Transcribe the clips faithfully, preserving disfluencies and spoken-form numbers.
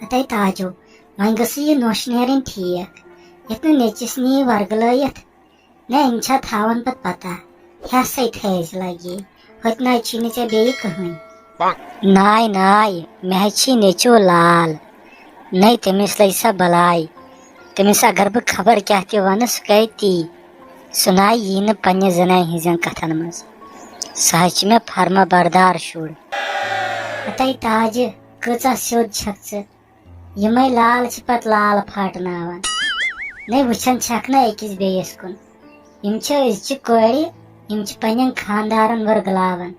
ہتے تاجو، وۄنۍ گٔژھٕے یہِ نوٚش نیرٕنۍ ٹھیٖک، یَتھ نہٕ نیٚچِس نِیہِ ورگلٲیِتھ۔ نہ، أمۍ چھا تھاوان پتہٕ پتہ، ہٮ۪سَے تھٲیزِ لگی، ہوٚتہِ نَے چھی نہٕ ژےٚ بیٚیہِ کٕہٕنۍ۔ ناے، ناے، مےٚ حظ چھی نیٚچوٗ لال، نَے تٔمِس لَگہِ سا بلاے، تٔمِس اگر بہٕ خبر کیٛاہ تہِ وَنہٕ، سُہ کَرِ تی، سُہ ناے یی نہٕ پنٛنہِ زنانہِ ہٕنٛزن کتھن منٛز، سُہ حظ چھِ مےٚ فرما بردار شُر۔ ہتے تاجہِ، کۭژاہ سیوٚد چھکھ ژٕ، یِمے لال چھِ پتہٕ لال پھاٹناوان۔ نے وٕچھان چھکھ نہ أکِس بیٚیِس کُن۔ یِم چھِ أزچہِ کورِ، یِم چھِ پننٮ۪ن خاندارن ورگلاوان۔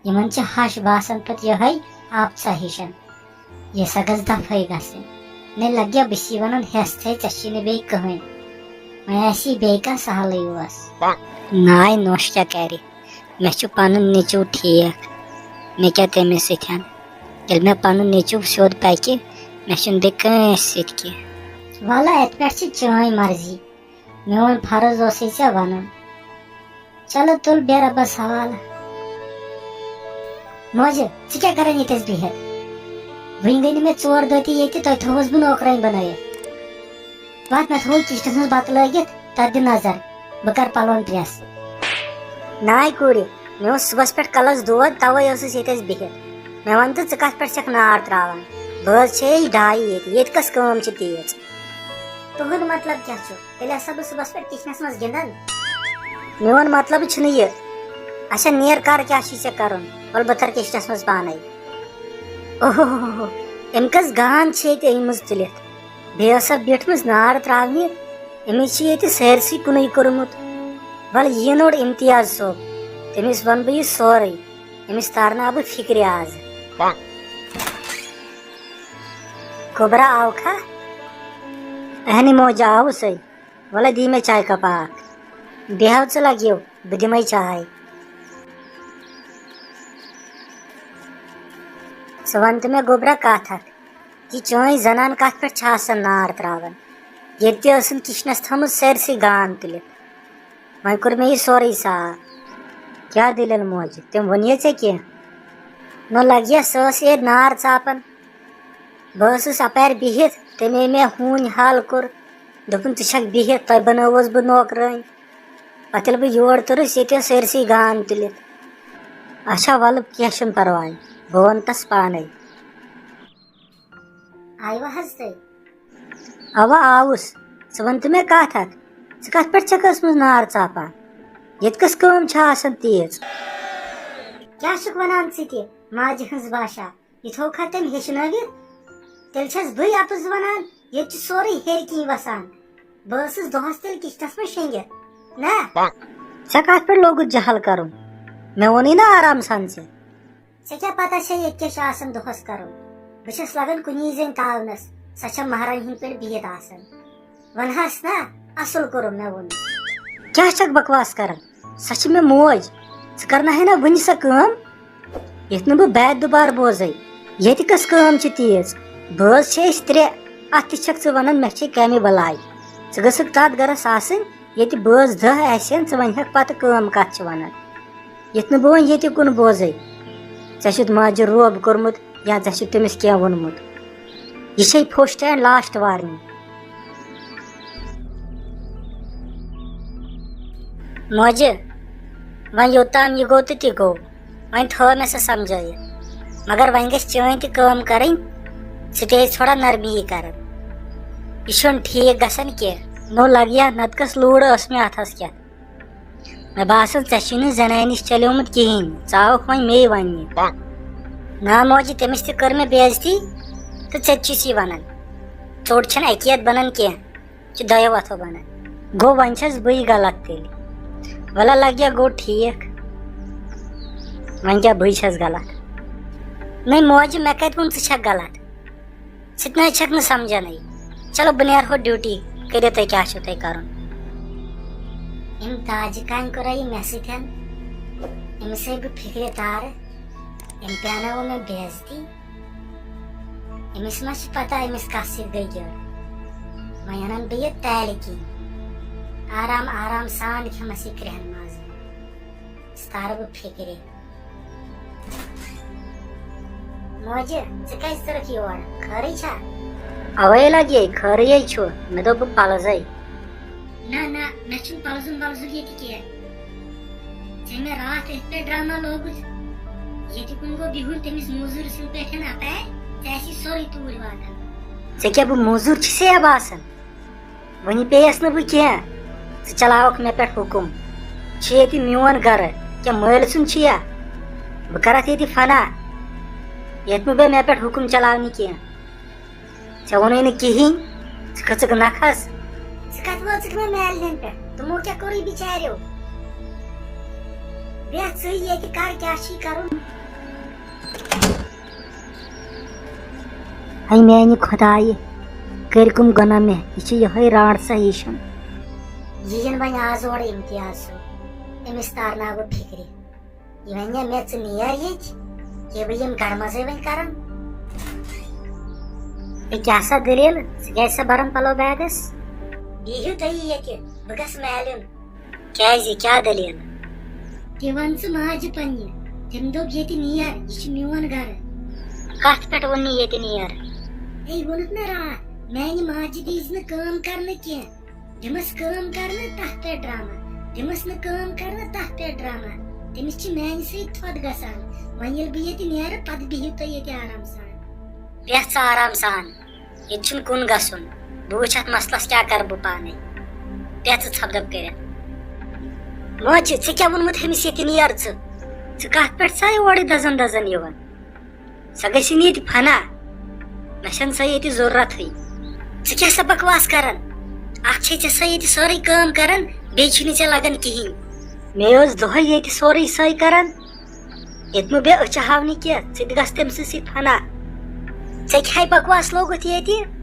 یِمن چھِ ہش باسان پتہٕ یِہوٚے آپژا ہِشن۔ یہِ سا گٔژھ دفٲے گژھٕنۍ۔ نے لگیا بہٕ چھی ونان ہٮ۪س تھے، ژےٚ چھی نہٕ بیٚیہِ کٕہٕنۍ۔ وۄنۍ آسی بیٚیہِ کانٛہہ سہلٕے اوس۔ ناے نوش کیٛاہ کرِ؟ مےٚ چھُ پنُن نیٚچوٗ ٹھیٖک، مےٚ کیٛاہ تٔمِس سۭتۍ؟ ییٚلہِ مےٚ پنُن نیٚچوٗ سیوٚد پکہِ، مےٚ چھُنہٕ بیٚیہِ کٲنٛسہِ سۭتۍ کینٛہہ۔ وَلہٕ، اَتہِ پٮ۪ٹھ چھِ چٲنۍ مرضی، میون فرض اوسُے ژےٚ وَنُن۔ چلو، تُل بیٚہہ رۄبَس حوالہٕ۔ موجہِ، ژٕ کیٛاہ کران ییٚتٮ۪س بِہِتھ؟ وٕنہِ گٔے نہٕ مےٚ ژور دۄہ تہِ ییٚتہِ، تۄہہِ تھوٚوُس بہٕ نوکرٲنۍ بنٲیِتھ۔ وَتھ، مےٚ تھوٚو کِچنَس منٛز بَتہٕ لٲگِتھ، تَتھ دِ نظر، بہٕ کَرٕ پَلوَن پرٛٮ۪س۔ ناے کوٗرِ، مےٚ اوس صُبحَس پٮ۪ٹھ کَلَس دود، تَوَے ٲسٕس ییٚتہِ اَسہِ بِہِتھ۔ مےٚ وَن تہٕ، ژٕ کَتھ پٮ۪ٹھ چھَکھ نار ترٛاوان؟ بہٕ حظ چھے یہِ ڈایہِ ییٚتہِ، ییٚتہِ کۄس کٲم چھِ تیٖژ؟ تُہُنٛد مطلب کیٛاہ چھُ؟ تیٚلہِ آسہٕ ہا بہٕ صُبحَس پٮ۪ٹھ کِچنَس منٛز گِنٛدان۔ میون مطلب چھُنہٕ یہِ۔ اچھا، نیر کَر، کیٛاہ چھُے ژےٚ کَرُن؟ وَلہٕ، بہٕ تَرٕ کِچنَس منٛز پانَے۔ اوہو، أمۍ کۄس گانٛد چھِ ییٚتہِ أنۍمٕژ تُلِتھ؟ بیٚیہِ ٲس سۄ بیٖٹھمٕژ نار ترٛاونہِ۔ أمِس چھِ ییٚتہِ سٲرسٕے کُنُے کوٚرمُت۔ وَلہٕ، یِیِن اوٚڑ امتیاز صٲب، تٔمِس وَنہٕ بہٕ یہِ سورُے۔ أمِس تارناو بہٕ فِکرِ آز۔ گوٚبرا آوکھا؟ اہنہِ موجہِ آوُسَے۔ وَلہٕ، دِ مےٚ چایہِ کَپ اَکھ۔ بیٚہو ژٕ لَگیو، بہٕ دِمَے چاے۔ ژٕ وَن تہٕ مےٚ، گوٚبرا، کَتھ اَکھ۔ یہِ چٲنۍ زنان کتھ پٮ۪ٹھ چھِ آسان نار تراوان؟ ییٚتہِ تہِ ٲسٕن کِچنس تھٲومٕژ سٲرسٕے گان تُلِتھ۔ وۄنۍ کوٚر مےٚ یہِ سورُے صاف۔ کیٛاہ دٔلیٖل موجہِ؟ تٔمۍ ووٚن یہِ ژےٚ کینٛہہ؟ نہ لگہِ، سۄ ٲس ییٚتہِ نار ژاپان۔ بہٕ ٲسٕس اپارِ بِہِتھ، تٔمۍ مےٚ ہوٗنۍ حال کوٚر۔ دوٚپُن، "ژٕ چھکھ بِہِتھ، تۄہہِ بنٲوٕس بہٕ نوکرٲنۍ۔" پتہٕ ییٚلہِ بہٕ یور توٚرُس، ییٚتہِ ٲس سٲرسٕے گان تُلِتھ۔ اچھا، وَلہٕ، کینٛہہ چھُنہٕ پرواے، بہٕ وَنہٕ تَس پانَے۔ آیوٕ حظ تُہۍ؟ اوا آوُس۔ ژٕ وَن تہٕ مےٚ کَتھ اَکھ، ژٕ کَتھ پٮ۪ٹھ چھَکھ ٲسمٕژ نار ژاپان؟ ییٚتہِ کۄس کٲم چھےٚ آسان تیٖژ؟ کیٛاہ چھُکھ وَنان ژٕ تہِ، ماجہِ ہٕنٛز باشا؟ یہِ تھوٚوکھا تٔمۍ ہیٚچھنٲوِتھ؟ تیٚلہِ چھَس بٕے اَپُز وَنان، ییٚتہِ چھُ سورُے ہیٚرِ کِنۍ وَسان۔ بہٕ ٲسٕس دۄہَس تیٚلہِ کِچنَس منٛز شیٚنٛگِتھ۔ نہ۔ ژےٚ کَتھ پٮ۪ٹھ لوگُتھ جہل کَرُن؟ مےٚ ووٚنُے نا آرام سان ژےٚ۔ ژےٚ کیٛاہ پتہ چھےٚ ییٚتہِ کیٛاہ چھُ آسان دۄہس کرُن؟ بہٕ چھَس لگان کُنی زٔنۍ تاونس، سۄ چھےٚ مہرنہِ ہٕنٛدۍ پٲٹھۍ بِہِتھ آسان۔ وَنہَس نا، اَصٕل کوٚرُم مےٚ ووٚن۔ کیٛاہ چھَکھ بکواس کران؟ سۄ چھِ مےٚ موج۔ ژٕ کرناوہے نا وٕنہِ سۄ کٲم، ییٚتہِ نہٕ بہٕ بیت دُبارٕ بوزَے۔ ییٚتہِ کۄس کٲم چھِ تیٖژ؟ بٲژ چھِ أسۍ ترٛےٚ، اَتھ تہِ چھَکھ ژٕ وَنان مےٚ چھے کَمہِ بَلاے؟ ژٕ گٔژھکھ تَتھ گَرَس آسٕنۍ، ییٚتہِ بٲژ دَہ آسن، ژٕ وَنہِ ہَکھ پَتہٕ کٲم کَتھ چھِ وَنان۔ ییٚتہِ نہٕ بہٕ وۄنۍ ییٚتہِ کُن بوزَے، ژےٚ چھُتھ ماجہِ روب کوٚرمُت یا ژےٚ چھُتھ تٔمِس کینٛہہ ووٚنمُت۔ یہِ چھے first and last warning۔ موجہِ، وۄنۍ یوٚتام یہِ گوٚو تہٕ تہِ گوٚو، وۄنۍ تھٲو مےٚ سۄ سمجھٲیِتھ۔ مگر وۄنۍ گژھِ چٲنۍ تہِ کٲم کرٕنۍ، ژٕ تہِ ٲسۍ تھوڑا نرمی کران۔ یہِ چھُنہٕ ٹھیٖک گژھان کینٛہہ۔ نو لگیا، نتہٕ کۄس لوٗر ٲس مےٚ اتھس کٮ۪تھ؟ مےٚ باسان، ژےٚ چھُے نہٕ زنانہِ نِش چلیومُت کِہیٖنۍ، ژٕ آوکھ وۄنۍ مے وننہِ۔ نا موجی، تٔمِس تہِ کٔر مےٚ بے عزتی، تہٕ ژےٚ تہِ چھُس یہِ ونان۔ ژوٚٹ چھَنہٕ اَکی یَتھ بنان کینٛہہ، چھِ دۄیو اَتھو بنان۔ گوٚو، وۄنۍ چھَس بٕے غلط تیٚلہِ۔ وَلہٕ لگیا گوٚو ٹھیٖک، وۄنۍ کیٛاہ بٕے چھَس غلط؟ نَے موجی، مےٚ کَتہِ ووٚن ژٕ چھَکھ غلط؟ ژٕ تہِ نہ چھکھ نہٕ سمجھانٕے۔ چلو، بہٕ نیرٕ ہو ڈیوٹی، کٔرِو تُہۍ کیٛاہ چھُو تۄہہِ کرُن۔ أمۍ تاجہِ کامہِ کوٚرا یہِ مےٚ سۭتۍ؟ أمِس ہے بہٕ فِکرِ تارٕ، أمۍ پیاناوو مےٚ بے عزتی۔ أمِس ما چھِ پتہ أمِس کَس سۭتۍ گٔے گِر؟ وۄنۍ اَنَن بہٕ یہِ تالہِ کِنۍ۔ آرام آرام سان کھٮ۪مَس یہِ کرٛٮ۪ہن ماز۔ أمِس تارٕ بہٕ فِکرِ۔ موجہِ، ژٕ کیٛازِ ژٔرٕکھ یور؟ خٲرٕے چھا؟ اوے لگے، خٲرٕے چھُ۔ مےٚ دوٚپ بہٕ پلزے۔ نہ، نہ، مےٚ چھُنہٕ پلزُن ولزُن ییٚتہِ کینٛہہ۔ ژےٚ مےٚ راتھ أتھۍ پٮ۪ٹھ ڈرامہ لوگُتھ۔ ییٚتہِ کُن گوٚو بِہُن تٔمِس موٚزوٗرۍ سٕنٛدۍ پٲٹھۍ اپارِ، ژےٚ آسی سورُے توٗرۍ واتان۔ ژےٚ کیٛاہ، بہٕ موٚزوٗر چھُسے باسان؟ وۄنۍ پیٚیَس نہٕ بہٕ کینٛہہ، ژٕ چلاوَکھ مےٚ پٮ۪ٹھ حُکُم۔ چھِ ییٚتہِ میون گَرٕ، کیٛاہ مٲلۍ سُنٛد چھُ یا؟ بہٕ کَرَتھ ییٚتہِ فنا، ییٚتہِ نہٕ بیٚیہِ مےٚ پٮ۪ٹھ حُکُم چلاونہِ کینٛہہ۔ ژےٚ ووٚنُے نہٕ کِہیٖنۍ، ژٕ کھٔژٕکھ نَکھَس۔ ژٕ کَتھ وٲژٕکھ مےٚ مالِنٮ۪ن پٮ۪ٹھ؟ تِمو کیٛاہ کوٚرُے بِچاریو؟ بیٚہہ ژٕے ییٚتہِ، کَر کیٛاہ چھُے کَرُن۔ ہے میانہِ خۄدایہِ، کٔرۍ کٕم گۄناہ مےٚ، یہِ چھِ یِہوٚے رانٛٹھ سا ہِش۔ یہِ یِن وۄنۍ آز اورٕ امتیاز صٲب، أمِس تارناو بہٕ فِکرِ۔ یہِ وَنہِ مےٚ، "ژٕ نیر ییٚتہِ، یہِ بہٕ یِم گرمازٕے وۄنۍ کران۔" ہے کیٛاہ سا دٔلیٖل، ژٕ کیٛازِ سا بران پلو بیگس؟ بِہِو تُہۍ ییٚتہِ، بہٕ گژھٕ مالِن۔ کیٛازِ، کیٛاہ دٔلیٖل؟ تہِ وَن ژٕ ماجہِ پننہِ، تٔمۍ دوٚپ، "ییٚتہِ نیر، یہِ چھُ میون گرٕ۔" کتھ پٮ۪ٹھ ووٚن نہٕ ییٚتہِ نیر؟ ہے ووٚنُتھ مےٚ راتھ، میانہِ ماجہِ دیٖز نہٕ کٲم کرنہٕ کینٛہہ۔ دِمس کٲم کرنہٕ، تتھ پٮ۪ٹھ ڈرامہ۔ دِمس نہٕ کٲم کرنہٕ، تتھ پٮ۪ٹھ ڈرامہ۔ تٔمِس چھِ میانہِ سۭتۍ تھۄد گژھان۔ وۄنۍ ییٚلہِ بہٕ ییٚتہِ نیرٕ، پتہٕ بِہِو تُہۍ ییٚتہِ آرام سان۔ بیٚہہ ژٕ آرام سان۔ ییٚتہِ چھُنہٕ کُن گژھُن۔ بہٕ وٕچھِ اَتھ مسلس کیٛاہ کرٕ بہٕ پانے۔ بیٚہہ ژٕ ژھۄپہٕ دَب کٔرِتھ۔ ماجہِ، ژےٚ کیٛاہ ووٚنمُت ہُمِس ییٚتہِ نیر ژٕ؟ ژٕ کتھ پٮ۪ٹھ ژاے اورٕ دزن دزن یِوان؟ سۄ گژھِ نہٕ ییٚتہِ فنا۔ مےٚ چھَنہٕ سۄ ییٚتہِ ضروٗرتھٕے۔ ژٕ کیٛاہ سا بکواس کران؟ اکھ چھے ژےٚ سۄ ییٚتہِ سٲرٕے کٲم کران، بیٚیہِ چھُنہٕ ژےٚ لگان کِہیٖنۍ۔ مےٚ ٲس دۄہے ییٚتہِ سورُے سۄے کران۔ ییٚتہِ نہٕ بیٚیہِ أچھ ہاونہِ کینٛہہ، ژٕ تہِ گژھ تٔمۍ سٕے سۭتۍ فنا۔ ژےٚ کیٛاہ بکواس لوگُتھ ییٚتہِ؟